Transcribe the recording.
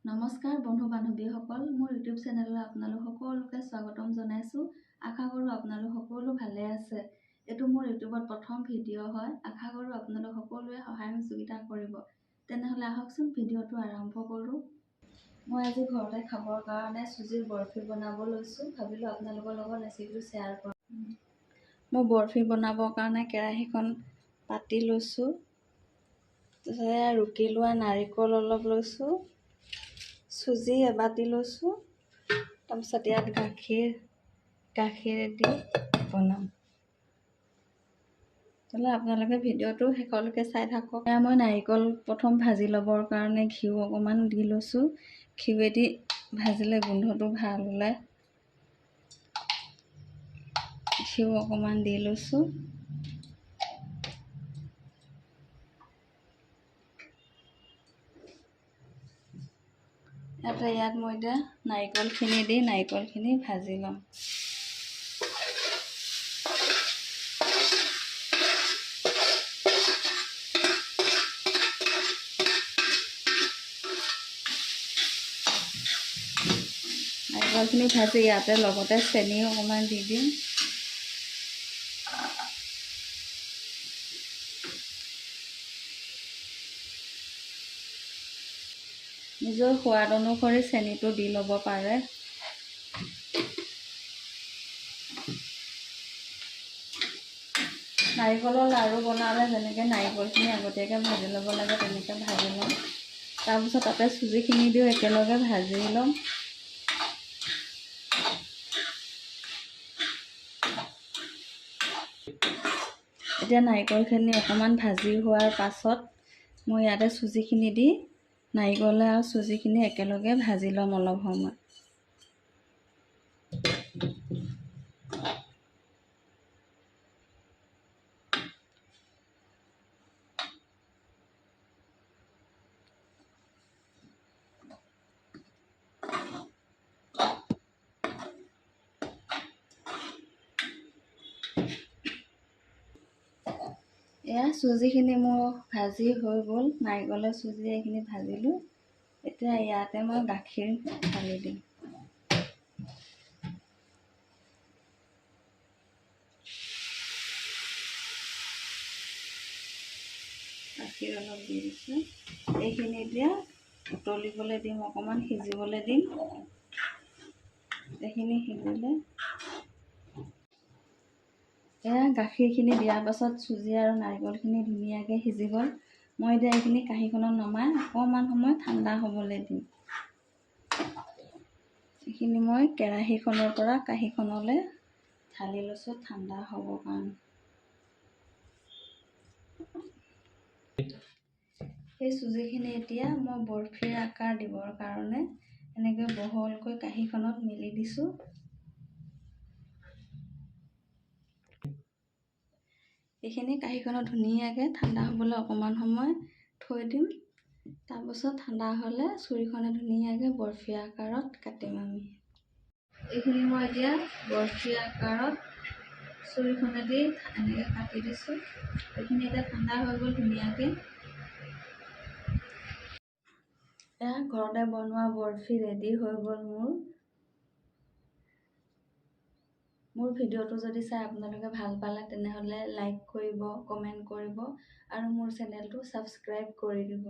নমস্কাৰ বন্ধু বান্ধৱীসকল, মোৰ ইউটিউব চেনেললৈ আপোনালোক সকলোকে স্বাগতম জনাইছোঁ। আশা কৰোঁ আপোনালোক সকলো ভালে আছে। এইটো মোৰ ইউটিউবত প্ৰথম ভিডিঅ' হয়। আশা কৰোঁ আপোনালোক সকলোৱে সহায় সহযোগিতা কৰিব। তেনেহ'লে আহকচোন ভিডিঅ'টো আৰম্ভ কৰোঁ। মই আজি ঘৰতে খাবৰ কাৰণে চুজিৰ বৰফি বনাব লৈছোঁ। ভাবিলোঁ আপোনালোকৰ লগত ৰেচিপিটো শ্বেয়াৰ কৰোঁ। মই বৰফি বনাবৰ কাৰণে কেৰাহীখন পাতি লৈছোঁ। তাৰপিছত ৰুকি লোৱা নাৰিকল অলপ লৈছোঁ, চুজি এবাতি লৈছোঁ। তাৰপিছত ইয়াত গাখীৰ দি বনাম। তেতিয়াহ'লে আপোনালোকে ভিডিঅ'টো শেষলৈকে চাই থাকক। এয়া মই নাৰিকল প্ৰথম ভাজি ল'বৰ কাৰণে ঘিউ অকণমান দি লৈছোঁ। ঘিউৱেদি ভাজিলে গোন্ধটো ভাল ওলায়। ঘিউ অকণমান দি লৈছোঁ। ইয়াত মই এতিয়া নাৰিকলখিনি দি নাৰিকলখিনি ভাজি ল'ম। নাৰিকলখিনি ভাজি ইয়াতে লগতে চেনি অকণমান দি দিম। নিজৰ সোৱাদ অনুসৰি চেনিটো দি ল'ব পাৰে। নাৰিকলৰ লাড়ু বনালে যেনেকৈ নাৰিকলখিনি আগতীয়াকৈ ভাজি ল'ব লাগে তেনেকৈ ভাজি ল'ম। তাৰপিছত তাতে চুজিখিনি দিও একেলগে ভাজি ল'ম। এতিয়া নাৰিকলখিনি অকণমান ভাজি হোৱাৰ পাছত মই ইয়াতে চুজিখিনি দি নাৰিকলে আৰু চুজিখিনি একেলগে ভাজি ল'ম অলপ সময়। এয়া চুজিখিনি মোৰ ভাজি হৈ গ'ল। নাৰিকলৰ চুজি এইখিনি ভাজিলোঁ। এতিয়া ইয়াতে মই গাখীৰ ঢালি দিম। গাখীৰ অলপ দি দিছোঁ। এইখিনি এতিয়া উতলিবলৈ দিম, অকণমান সিজিবলৈ দিম। এইখিনি সিজিলে এয়া গাখীৰখিনি দিয়াৰ পাছত চুজি আৰু নাৰিকলখিনি ধুনীয়াকৈ সিজি গ'ল। মই এতিয়া এইখিনি কাঁহীখনত নমাই অকণমান সময় ঠাণ্ডা হ'বলৈ দিম। এইখিনি মই কেৰাহীখনৰ পৰা কাঁহীখনলৈ ঢালি লৈছোঁ ঠাণ্ডা হ'বৰ কাৰণে। এই চুজিখিনি এতিয়া মই বৰফিৰ আকাৰ দিবৰ কাৰণে এনেকৈ বহলকৈ কাঁহীখনত মেলি দিছোঁ। এইখিনি কাঁহীখনত ধুনীয়াকৈ ঠাণ্ডা হ'বলৈ অকণমান সময় থৈ দিম। তাৰপাছত ঠাণ্ডা হ'লে চুৰিখনে ধুনীয়াকৈ বৰফি আকাৰত কাটিম আমি। এইখিনি মই এতিয়া বৰফি আকাৰত চুৰিখনেদি এনেকৈ কাটি দিছোঁ। এইখিনি এতিয়া ঠাণ্ডা হৈ গ'ল ধুনীয়াকৈ। এয়া ঘৰতে বনোৱা বৰফি ৰেডি হৈ গ'ল মোৰ। মোৰ ভিডিঅ'টো যদি চাই আপোনালোকে ভাল পালে তেনেহ'লে লাইক কৰিব, কমেণ্ট কৰিব আৰু মোৰ চেনেলটো ছাবস্ক্ৰাইব কৰি দিব।